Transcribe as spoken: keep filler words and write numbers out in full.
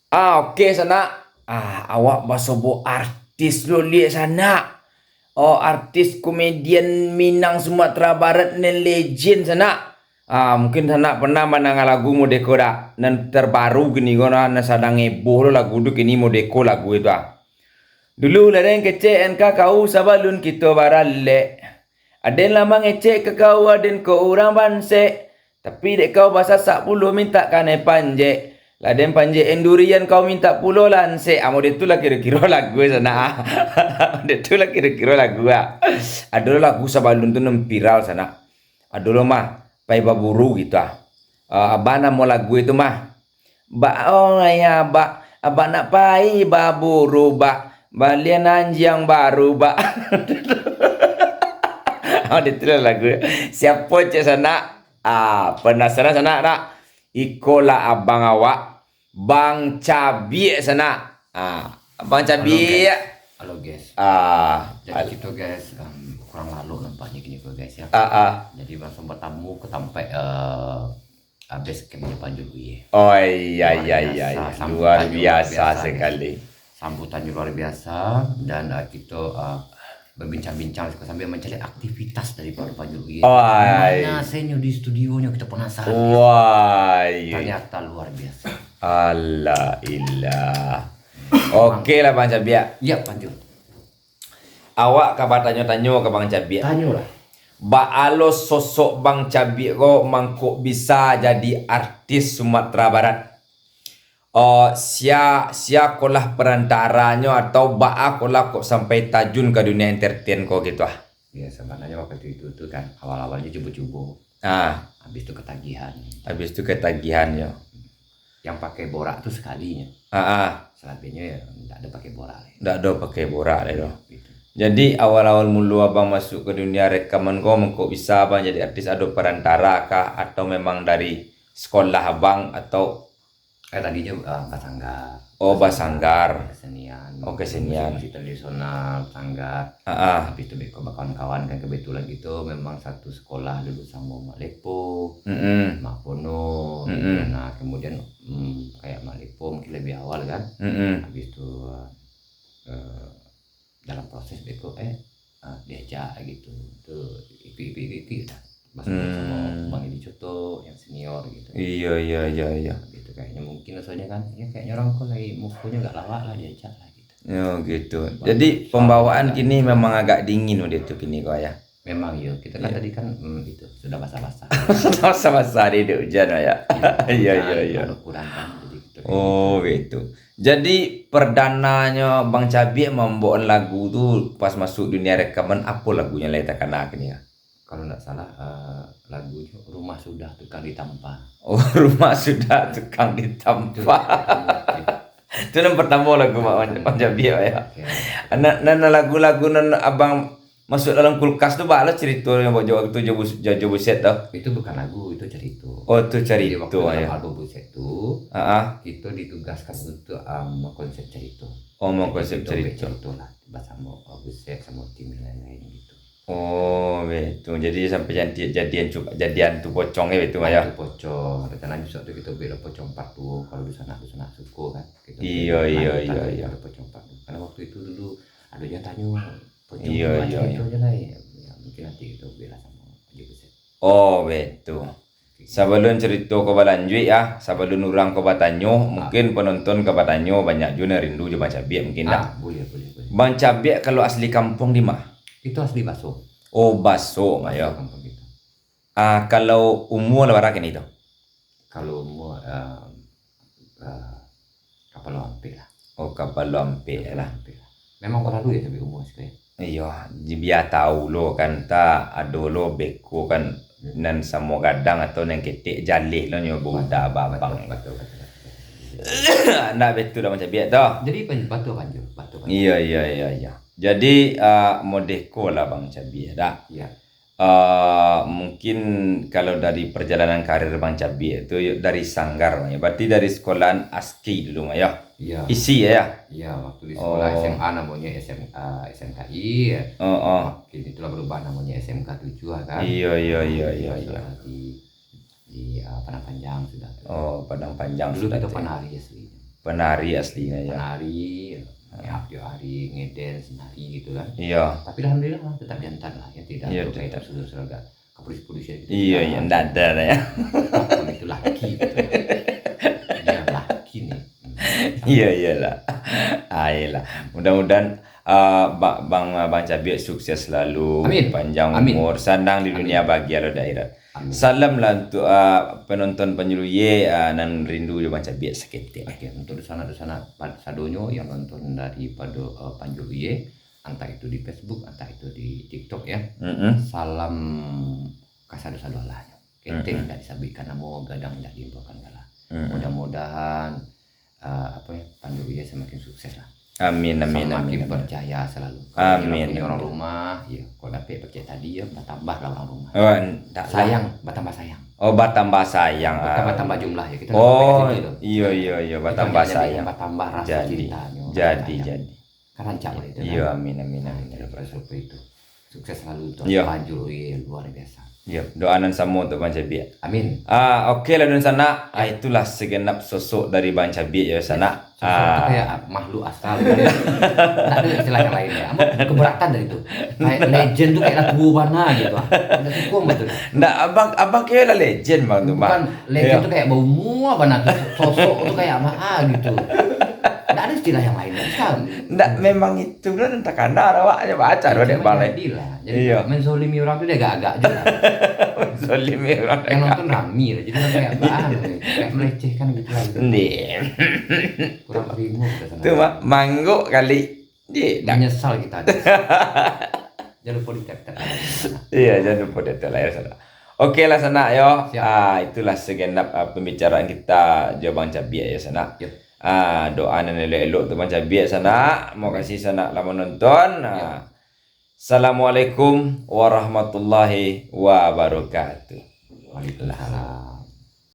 Ah, oke, sanak. Ah, awak basobok artis lo liek, sanak. Oh, artis komedian Minang Sumatera Barat nan legend, sanak. Ah, mungkin sanak pernah mandanga lagu modeko dak? Nan terbaru kini ko nah, nan sadang heboh lo lagu tu kini modeko lagu itu ah. Dulu ladeh kecek an ka kau sabalun kito baralek. Aden lah mangecek ka kau, aden ko urang bansek. Tapi dek kau basasak pulo mintak kanai panjek. Ladeh panjek an durian kau mintak pulo lansek. Amo dek tu lah kiro-kiro lagu sanak. Dek tu lah kiro-kiro lagu ah. Ado lagu sabalun tu nan viral sanak. Ado lo mah, pai baburu gitu ah. Ah, baa namo lagu itu mah? Bak, oh ya, bak, abak nak pai baburu, bak, balian anjiang baru, bak. Oh, itu lah lagu. Siapo cek sanak? Ah, penasaran sanak tak? Ikolah abang awak, Bang Cabiak sanak. Ah, Abang Cabiak. Halo, guys. Ah, jadi kita, guys, em, kurang lalok nampaknya kini ko, guys, ya. Ah, ah. Jadi langsung bertamu ke tempat eh, ah, base campnya Panjul Uye. Oh, iya, iya, iya, iya. Luar biasa sekali. Sambutannya luar biasa dan uh, kita uh, berbincang-bincang sambil mencari aktivitas daripada Panjul Uye. Oh, mana senyo di studionyo, kita penasaran. Wah, iya. Ternyata luar biasa. Alah, ilah. Oke lah, Bang Cabiak. Ya, Panjul. Awak ka batanyo-tanyo ka Bang Cabiak. Tanyolah. Baa lo sosok Bang Cabiak ko mangko bisa jadi artis Sumatera Barat? Oh, sia, sia kolah perantaranyo atau baa kolah kok sampai tajun ka dunia entertain ko gitu ah? Ya, sebenarnya waktu itu tu kan awal-awalnya cubo-cubo. Ah. Habis tu ketagihan. Habis tu ketagihan yo. Yang pakai borak tu sekalinya. Ah, ah. Selebihnya ya ndak ada pakai borak lagi. Ndak ada pakai borak lagi doh. Gitu. Jadi awal-awal mulu abang masuk ke dunia rekaman ko, mangko bisa abang jadi artis, ado perantara kah atau memang dari sekolah abang atau Eh, tadinya uh, basanggar. Oh, basanggar. Kesenian. Oh, kesenian. Musik tradisional, sanggar. Ah, ah. Habis tu beko bakawan-kawan kan, kebetulan gitu memang satu sekolah dulu sama Mak Lepo, Mm-mm. Mak Pono, Mm-mm. gitu. Nah, kemudian mm, kayak Mak Lepo mungkin lebih awal kan. Mm-mm. Habis tu uh, dalam proses beko eh uh, diajak gitu. Tu ikut-ikut ikut-ikut dah. Maksudnya sama Hmm. Bang Edi Coto yang senior gitu. Iya, iya, iya, iya. Gitu kayaknya mungkin rasanya kan, ya kayaknya orang ko lagi mukonyo agak lawak lah, diajak lah gitu. Ya gitu. Jadi pembawaan kini memang agak dingin udah tu kini ko ya. Memang yo, kita kan Iya. tadi kan hmm, itu sudah basah-basah. Basah-basah di dek hujan ya. Iya, iya, iya. Kalau kurang kan, jadi kita kayak Oh, gitu. Jadi perdananyo Bang Cabiak mambawakan lagu tu pas masuk dunia rekaman, apo lagunyo lai takana kini ya? Kalau ndak salah eh, lagunyo Rumah Sudah Tukang Ditampa. Oh, Rumah Sudah Tukang Ditampa. Itu, itu. Itu nan pertamo lagu Mak Wan- Wan Jabiak ya. Oke. Nan, nan lagu-lagu nan abang masuk dalam kulkas tu, baa lo ceritonyo, jo, jo, jo, jo buset tu? Itu bukan lagu, itu cerita. Oh, itu Jadi cerita waktu dalam ya. album Buset tu, Ah, ah. kita ditugaskan untuk um, mengkonsep cerita. Oh, Jadi mengkonsep kita buat cerita. cerita lah bersama uh, Buset sama tim yang lain-lain gitu. Oh, betul. Jadi sampai jadi jadian cu- jadian tu pocong ya betul ya. Itu pocong. Rencananya besok tu kita buat lah pocong part dua kalau di sana tu sana suko kan. Kita Iya, buat iya, lanjutan iya, dari iya. pada pocong part dua. Karena waktu itu dulu ada yang tanya pocong Iya, dua iya, cerita iya. je lah ya. Ya, mungkin nanti kita buat lah sama aja Buset. Oh, betul. Sabalun carito ko balanjuik ah, sabalun urang ko batanyo, mungkin penonton ka batanyo banyak juo nan rindu jo Bang Cabiak mungkin dah. Ah, boleh, boleh, boleh. Bang Cabiak kalau asli kampuang di ma? Itu asli Baso. Oh, Baso, Baso yo. Kampuang kita. Ah, kalau umua lah bara kini tu? Kalau umua, ah, ah, Kapalo ampek lah. Oh, kapalo ampek lah. Ampek lah. Memang talalu ya sampai umur sekian. Iyo, bia tahu lo kan, ta ado lo beko kan nan samo gadang atau nan ketek jaleh lo nyo budak babang. Betul, betul, betul, betul. Ndak betul dah Bang Cabiak tu. Jadi pen- betul Panjul, betul Panjul. Iyo, iyo, iyo, iyo. Jadi uh, modeh ko lah Bang Cabiak dah. Iya. Uh, mungkin kalau dari perjalanan karir Bang Cabiak tu dari sanggar, ya. Berarti dari sekolahan aski dulu, ya? Iya. Isi, ya? Iya, waktu di sekolah Oh. S M A namanya S M A, S M K I, ya. Oh, oh. Kini itulah berubah namanya S M K tujuh, kan? Iya, iya, iya, iya, Sudah iya. di, di uh, Padang Panjang sudah tu. Oh, Padang Panjang Dulu sudah kita tu. Panari aslinya. Penari aslinya, ya. Penari, ya, tiap hari ngedance, nari gitu kan. Iya. Tapi alhamdulillah lah, tetap jantan lah, ya, tidak Iya, sampai tetap. Sudah seragam. Kapus-pudus ya gitu. Iya, iya, ndak ada lah, ya. Apapun itu laki gitu. Dia laki nih. Iya, iyalah. Ayolah. Mudah-mudahan uh, ba- Bang Bang Cabiak sukses selalu, Amin. Panjang Amin. Umur, sanang di Amin. Dunia, bahagia di Akhirat. Amin. Salam lah untuk uh, penonton Panjulu Ye uh, nan rindu jo Bang Cabiak saketek. Oke, untuk di sana di sana pad- sadonyo yang nonton daripada uh, Panjulu Ye, entah itu di Facebook, entah itu di TikTok ya. Mm-mm. Salam kasado-sado alah. Keteh Mm-mm. Tidak disabuikkan namo, gadang tidak diimbaukan gala. Mm-mm. Mudah-mudahan uh, apa ya, Panjulu Ye semakin sukses lah. Amin, amin, Semakin amin, amin. Percaya selalu. Amin, Kalau punya amin. Orang rumah, ya, kalau dapat percaya tadi ya, bertambah lah orang rumah. Oh, ndak lah. Sayang, bertambah sayang. Oh, bertambah sayang. Bertambah Ah. tambah jumlah ya. Kita Oh, sampai ke situ. iya, iya, iya, Kita bertambah jadi sayang. Bertambah rasa Jadi, cintanya. jadi, Sayang. Jadi. Kan rancak lah itu. Iya, Kan? amin, amin, Nah, amin. Jadi bersyukur itu. Sukses selalu untuk Iya. Panjulu Ye, luar biasa. Ya, doa nan samo untuk Bang Cabiak. Amin. Ah, oke lah, Dun Sanak. Ah, itulah segenap sosok dari Bang Cabiak ya, Sanak. Sosok itu Ah, kayak makhluk astral. Tidak ada istilah yang lain ya. Amat keberatan dari itu. Kayak legend tu kayak lah tua bana gitu. Ah. Tidak suka betul. ndak, abang abang kira lah legend, Bang, tu, Bang. Bukan legend Ya. Tu kayak berumur bana tu. Sosok tu kayak apa ah, gitu. Tidak ada istilah yang lain. Bisa. Ndak, memang itu lah, entah kana awak aja baca dek bang. Jadilah. Jadi Iya. Menzolimi orang tu dia agak-agak je lah. Zolimi orang. Yang nonton rami lah. Jadi orang kayak apa ah, kayak melecehkan gitu lah. Gitu. Nih. Kurang terima kita sana. Tu mah mangguk kali. Dia dah. Menyesal kita. Jangan lupa di tag-tag. Iya, jangan lupa dia telah ya, Sanak. Oke lah, Sanak, yo. Siap. Ah, itulah segenap ah, pembicaraan kita jo Bang Cabiak ya, Sanak. Yep. Ah, doa nan elok-elok tu Bang Cabiak, Sanak. Mau kasih Sanak lah menonton. Ah. Yep. Assalamualaikum warahmatullahi wabarakatuh. Waalaikumsalam.